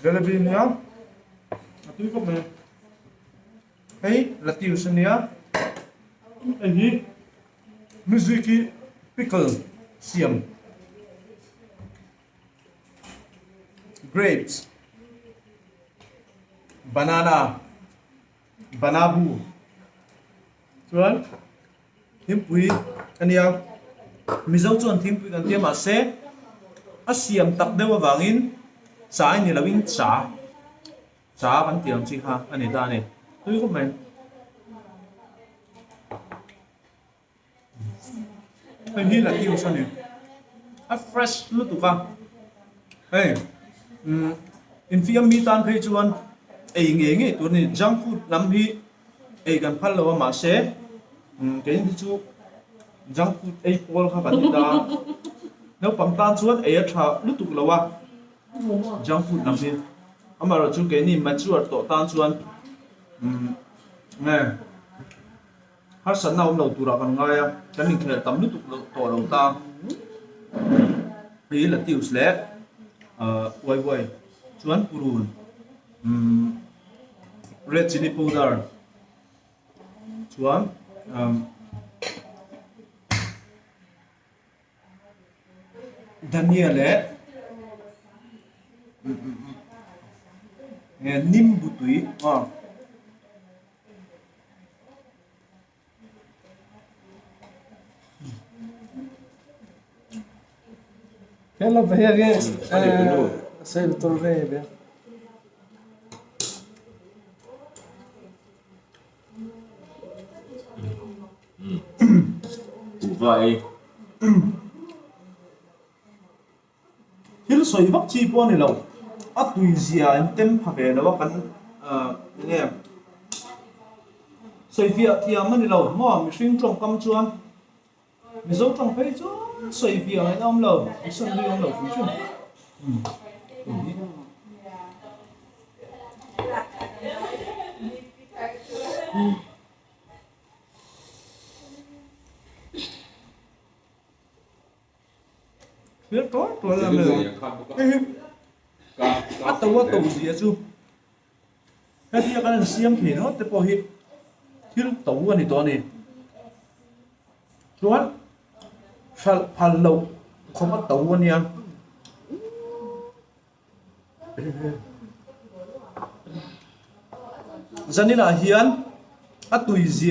Jalebi nia a tui khawp mai. Hei lettuce a nia hei hi miziki pickle siam grapes banana banabu chuan thingpui a nia mizo chuan thingpui kan tia mahse a siam tak deuh avangin chai ni lovin cha cha kan tih ang chi kha a ni ta a ni tui khawp mai. Hei hi lettuce a ni a fresh lutuk a hei umm infiam mi tan phei chuan ei ngei ngei tur a ni junk food lam hi ei kan phal lo a mahse umm keini hi chu junk food ei pawl kha kan ni ta a naupang tan chuan ei a tha lutuk lo a junk food lam hi amaherawhchu keini mature tawh tan chuan umm nge. Harsatna awm lo turah kan ngai a, kan inkhel tam lutuk loh tawh lo ta. Hei Latius leh uai uai chuan purun red chilli powder chuan dhania leh nimbu tui aw. Thil sawi vak chi pawh a ni lo, a tui zia in tem pha ve lo a kan eng nge sawi fiah thiam a ni lo maw mihring tawngkam chuan Mizo tawng phei chuan sawi fiah ngaihna awm lo, sawi lui awm lo hrim hrim. Thil tawn tawn a ni hei hi a to a to zia chu hetia kan han siam thei ringawt te pawh hi thil to a ni tawh a ni chuan hralh phal loh khawp a to a nia. Zaninah hian a tui zia.